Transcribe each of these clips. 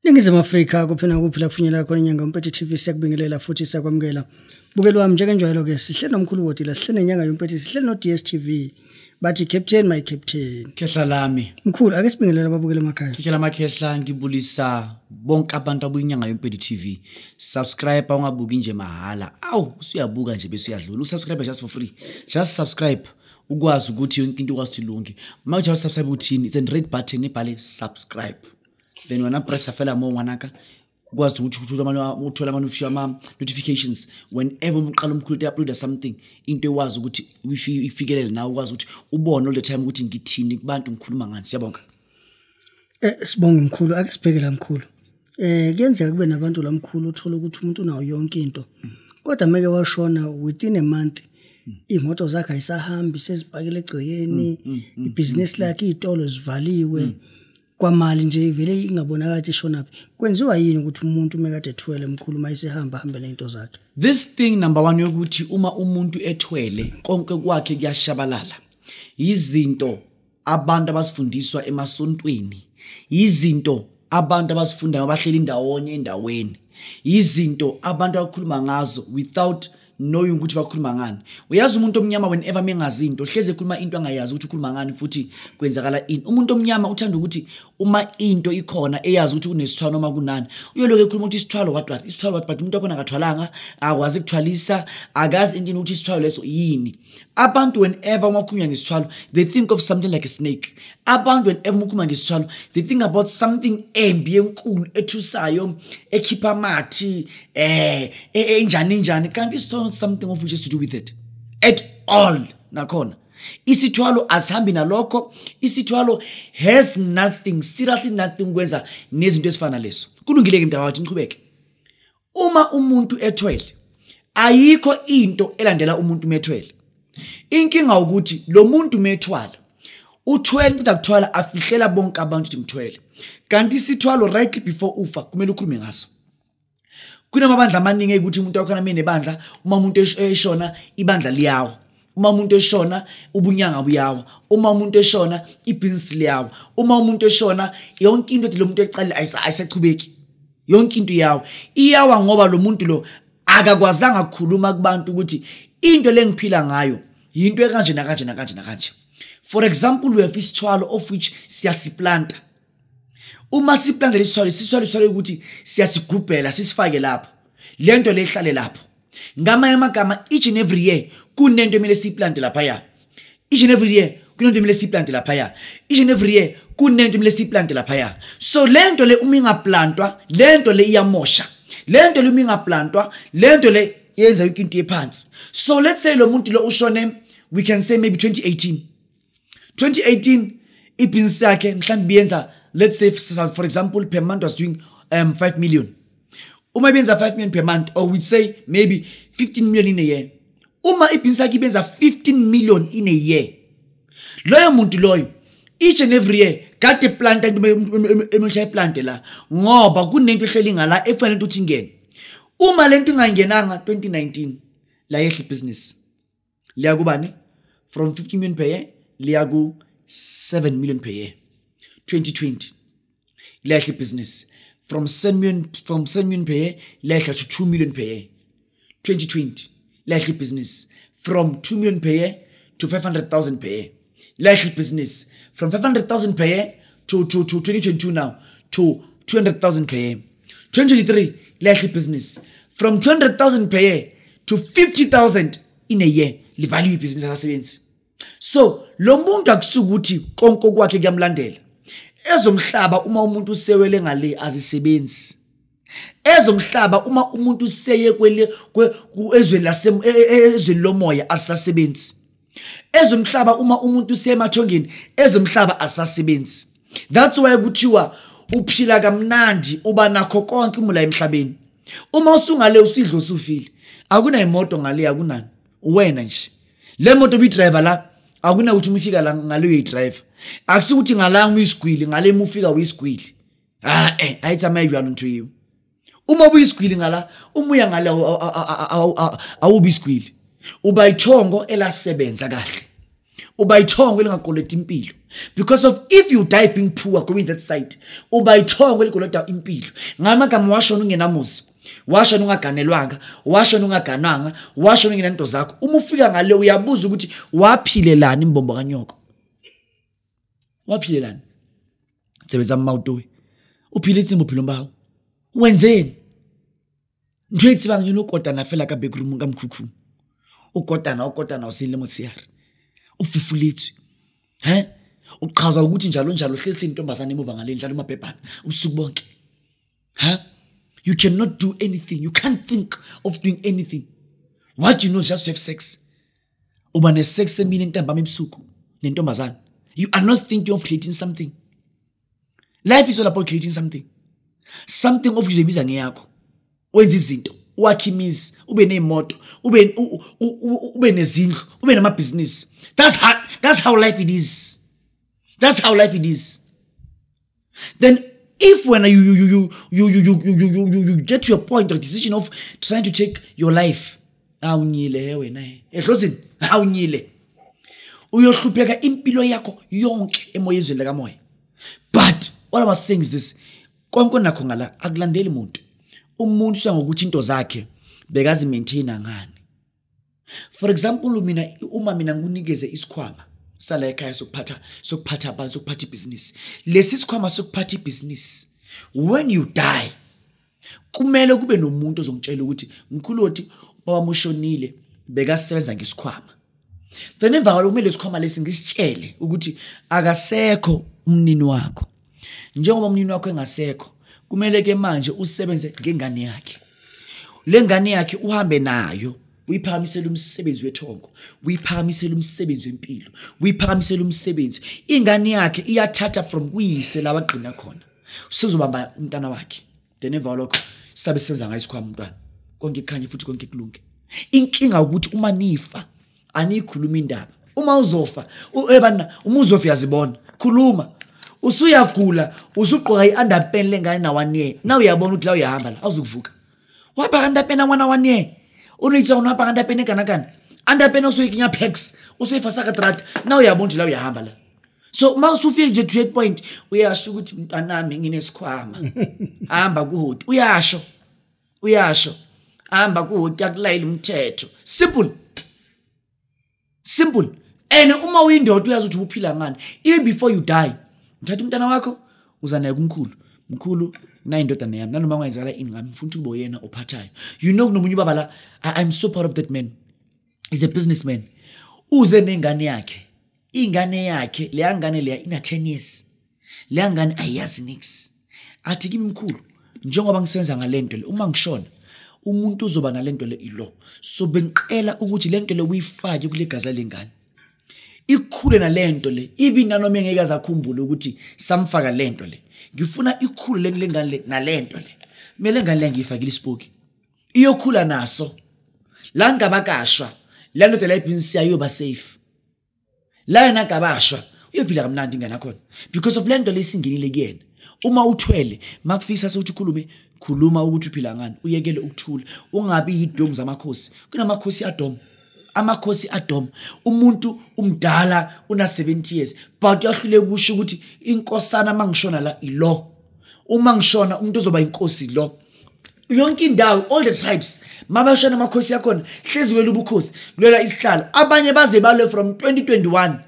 Ningizimu Afrika kuphi nakuphi la kufinyelela khona iNyanga Yompethu TV, siyakubingelela futhi siyakwamukela. Bukeli wami, njengenjwayelo ke sihle nomkhulu Wodila, sihle neNyanga Yompethu, sihle no DStv. Bathi captain, my captain. Khehla lami. Mkhulu, ake sibingelele ababukeli emakhaya. Khehla lamakhehla, ngibulisa bonke abantu abuyinyanga Yompethu TV. Subscribe, ungabuki nje mahala. Awu, usuyabuka nje bese uyadlula. Usubscribe just for free. Just subscribe. Ukwazi ukuthi yonke into ukwazi ilunge. Manje usubscribe uthini? It's a red button ebhale subscribe. Then wena pressa fela mo ngwanaka, ukwazi ukuthi uthola ama notifications whenever umqala umkhulu upload something, into ewazi ukuthi ifikelele nawe, ukwazi ukuthi ubone all the time ukuthi ngithini kubantu, ngikhuluma ngani. Siyabonga. Sibonge mkhulu, ake sibheke la mkhulu. Kuyenzeka kube nabantu la mkhulu, uthola ukuthi umuntu unawo yonke into. Kodwa meke washona within a month, imoto zakhe ayisahambi, sezibhakile egcekeni, ibhizinisi lakhe izitolo zivaliwe. Kwamali nje vele ingabonakali ishonaphi. Kwenziwa yini ukuthi umuntu mekade ethwele mkhulu mayisehamba hambe nezinto zakhe? This thing number 1 yokuthi uma umuntu ethwele konke kwakhe kuyashabalala. Izinto abantu abasifundiswa emasontweni, izinto abantu abasifunda abahleli indawonye endaweni, izinto abantu abakhuluma ngazo without knowing ukuthi bakhuluma ngani. Uyazi umuntu omnyama whenever mengazi into, hleze ekhuluma into angayazi ukuthi ukhuluma ngani futhi kwenzakala ini. Umuntu omnyama uthanda ukuthi uma into ikhona eyazi ukuthi kunesithwalo noma kunani, uyoloke ekhuluma ukuthi isithwalo what what, isithwalo what but umuntu wakhona akathwalanga, akwazi ukuthwalisa, akazi into ukuthi isithwalo leso yini. Abantu whenever uma kukhulunywa ngesithwalo, they think of something like a snake. Abantu whenever uma kukhulunywa ngesithwalo, they think about something embi enkulu ethusayo, ekhipha amathi, enjani njani. Kanti isithwalo not something of which is to do with it at all. Nakhona isithwalo asihambi nalokho. Isithwalo has nothing, seriously nothing kwenza nezinto ezifana leso. Kulungile ke mntawathi, ngiqhubeke. Uma umuntu ethwele, ayikho into elandela umuntu methwele. Inkinga ukuthi lo muntu methwala, uthwele into akuthwala afihlela bonke abantu ukuthi ngithwele. Kanti isithwalo right before ufa kumele ukhulume ngaso. Kunamabandla amaningi ukuthi umuntu wakhona menebandla, uma umuntu eshona ibandla liyawa, uma umuntu eshona ubunyanga buyawa, uma umuntu eshona ibhizinisi liyawa, uma umuntu eshona yonke into ethi lo muntu eqalile ayisachubeki, yonke into iyawa. Iyawa ngoba lo muntu lo akakwazanga ukukhuluma kubantu ukuthi into lengiphila ngayo yinto ekanje nakanje nakanje nakanje. For example, we have isithwalo of which siyasiplanta. Uma siplanta lesithwalo, isithwalo sithwalo ukuthi siyasigubhela sisifake lapho, lento le ihlale lapho. Ngamanye amagama, each and every year kunento emele siyiplante laphaya. Each and every year kunento emele siyiplante laphaya. Each and every year kunento emele siyiplante laphaya. So lento le uma ingaplantwa, lento le iyamosha. Lento le uma ingaplantwa, lento le yenza yonke into ephansi. So let's say lo muntu lo ushone, we can say maybe 2018. 2018 ibhizinisi yakhe mhlawumbe yenza, let's say for example per month was doing 5 million. Uma ibenza 5 million per month, or we'd say maybe 15 million in a year. Uma ibhizinisi yakhe ibenza 15 million in a year, loyo muntu loyo each and every year kade planta into emele plante la, ngoba kunento ehleli ngala efanele ukuthi ingene. Uma lento ingangenanga 2019 la yehla ibhizinisi liya kubani, from 15 million per year liya ku 7 million per year. 2020 lehla ibhizinisi from 7 million, from 7 million per year lehla to 2 million per year. 2020 lehla ibhizinisi from 2 million per year to 500,000 per year. Lehla ibhizinisi from 500,000 per year to 2022 now to 200,000 per year. 2023 lehla ibhizinisi from 200,000 per year to 50,000 in a year. Livalue ibhizinisi abasebenzi. So lo muntu akusuka ukuthi konke kwakhe kuyamlandela. Ezomhlaba uma umuntu usewele ngale azisebenzi. Ezomhlaba uma umuntu useye kwele ezweni lase ezweni lomoya azisasebenzi. Ezomhlaba uma umuntu usemathongeni ezomhlaba azisasebenzi. That's why kuthiwa uphila kamnandi uba nakho konke umula emhlabeni. Uma usungale usidlo usufile, akuna imoto ngale, akunani wena nje. Le moto bi driver la, akuna ukuthi uma ifika la ngale uyi driver. Akusikuthi ngala uyisigwili, ngale mufika uyisigwili. Ayitsamaya jwalo ntho eo. Uma uyisigwili ngala, uma uya ngala awubi isigwili. Uba ithongo elasebenza kahle. Uba ithongo elingakoleta impilo. Because of if you die being poor going that side, uba ithongo elikoleta impilo. Ngamagama washona ungenamuzi, washona ungaganelwanga, washona ungaganwanga, washona ungenanto zakho. Uma ufika ngale uyabuza ukuthi waphilelani imbombo kanyoko. Waphilelani? Sebenza mawutowe. Uphile itsimbo philo bawo. Wenzeni? Ntho e tsebang yone o kotana fela ka backroom ka mokhukhung. O kotana o sele motshehare. O fufuletswe. He? Uchaza ukuthi njalo njalo hlehla intombazane emuva ngale ndlala umabhebhana usuku bonke. Huh? You cannot do anything. You can't think of doing anything. What you know is just to have sex. Uba ne sex emini ntambama ebusuku nentombazane. You are not thinking of creating something. Life is all about creating something. Something of uzoyibiza ngeyakho. Wenza izinto, wakhe imizi, ube nemoto, ube nezindlu, ube namabhizinisi. That's how life it is. That's how life it is. Then if when you get to your point or decision of trying to take your life, awunyile wena edlozini, awunyile. Uyohlupheka impilo yakho yonke emoyeni lekamoya. But all I'm saying is this, konke nakho ngala akulandeli umuntu. Umuntu usangokuthi into zakhe bekazi maintaina ngani. For example, mina uma mina ngikunikeze isikhwama sala ekhaya sokuphatha abantu, sokuphatha ibhizinisi. Lesi sikhwama sokuphatha ibhizinisi, when you die kumele kube nomuntu ozongitshela ukuthi mkhulu baba mushonile bekasebenza ngesikhwama. Then emva kwalokho kumele isikhwama lesi ngisitshele ukuthi akasekho umnini wakho. Njengoba umnini wakho engasekho, kumele ke manje usebenze ngengane yakhe. Le ngane yakhe uhambe nayo, uyiphakamisele umsebenzi wethongo, uyiphakamisele umsebenzi wempilo, uyiphakamisele umsebenzi. Ingane yakhe iyathatha from kuyise la wagqina khona. Usuzobamba umntana wakhe. Then emva kwalokho sabe senza ngayo isikhwama umntwana. Konke kukhanye futhi konke kulunge. Inkinga ukuthi uma nifa anikhuluma indaba. Uma uzofa, ebana uma uzofa uyazibona. Khuluma. Usuyagula, usugqoka i-underpant lengane na 1 year. Now uyabona ukuthi la uyahamba la, awuzukuvuka. Wapaka underpant na 1 year. Unoitsa unapaka underpant kana kana. Underpant usuyikinya packs, usuyifasa ka trat. Now uyabona ukuthi la uyahamba la. So uma usufike nje to that point, uyasho ukuthi mntanami nginesikhwama. Hamba kuhoti. Uyasho. Uyasho. Hamba kuhoti akulayile umthetho. Simple. Simple. And uma uyindoda uyazi ukuthi uphila ngani. Even before you die, uthatha umntana wakho uza naye kumkhulu. Mkhulu na indodana yami nanoma ungayenzakala ini ngami ngifuna ukuthi ube yena ophathayo. You know kunomunye ubaba la, I'm so proud of that man. He's a businessman. Uze nengane yakhe. Ingane yakhe, leya ngane leya ina 10 years. Leya ngane ayiyazi nix. Athi kimi mkhulu, njengoba ngisebenza ngalento le, uma ngishona umuntu uzoba nalento le ilo. So bengiqela ukuthi lento le uyifake kule gazi lengane. Ikhule nalento le, even nanoma engeke azakhumbule ukuthi samfaka lento le. Ngifuna ikhule lengane le nalento le. Mina lengane le ngiyifakile isipoki. Iyokhula naso. La ngabakashwa, la ndoda la ibhizinisi yayo yoba safe. La yena ngabashwa, uyophila kamnandi ingane yakhona. Because of lento lesingenile kuyena. Uma uthwele, makufisa sokuthi ukhulume, khuluma ukuthi uphila ngani, uyekele ukuthula, ungabi yidongi zamakhosi. Kunamakhosi adom. Amakhosi adom. Umuntu umdala una 70 years, but uyahlule kusho ukuthi inkosana mangishona la ilo. Uma ngishona umuntu ozoba inkosi lo. Yonke indawo, all the tribes, mabashona amakhosi yakhona, hlezi wela ubukhosi, kulwela isihlalo. Abanye baze balwe from 2021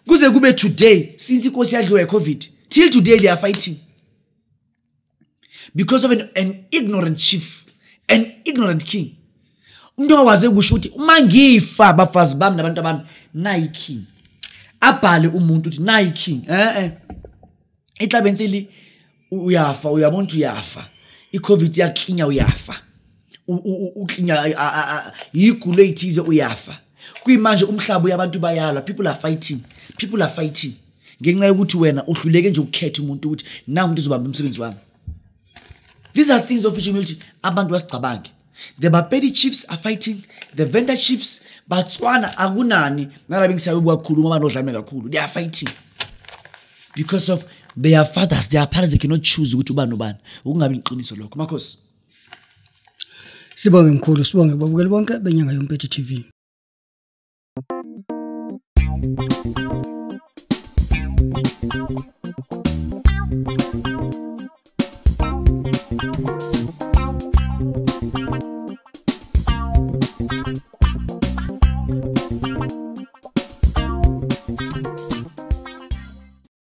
kuze kube today, since inkosi yadliwa yi-COVID. Till today they are fighting. Because of an ignorant chief, an ignorant king. Umuntu owaze kusho ukuthi uma ngifa bafazi bami nabantu bami, nayi king. Abhale umuntu ukuthi nayi king. Ihlabenseli uyafa, uyabona ukuthi uyafa. I-COVID yaklinya uyafa. Uklinya yigulo ethize uyafa. Kuyimanje umhlaba uyabantu bayalwa, people are fighting. People are fighting. Ngenxa yokuthi wena uhluleke nje ukukhetha umuntu ukuthi na umuntu uzobamba umsebenzi wami. These are things of humility abantu basicabange. The Bapedi chiefs are fighting, the Venda chiefs, Botswana akunani, nalabe ngisabe kakhulu uma banodlame kakhulu. They are fighting. Because of their fathers, their parents, they cannot choose ukuthi ubani nobani. Ukungabi iqiniso lokho, makhosi. Sibonge mkhulu, sibonge babukeli bonke beNyanga Yompethu TV.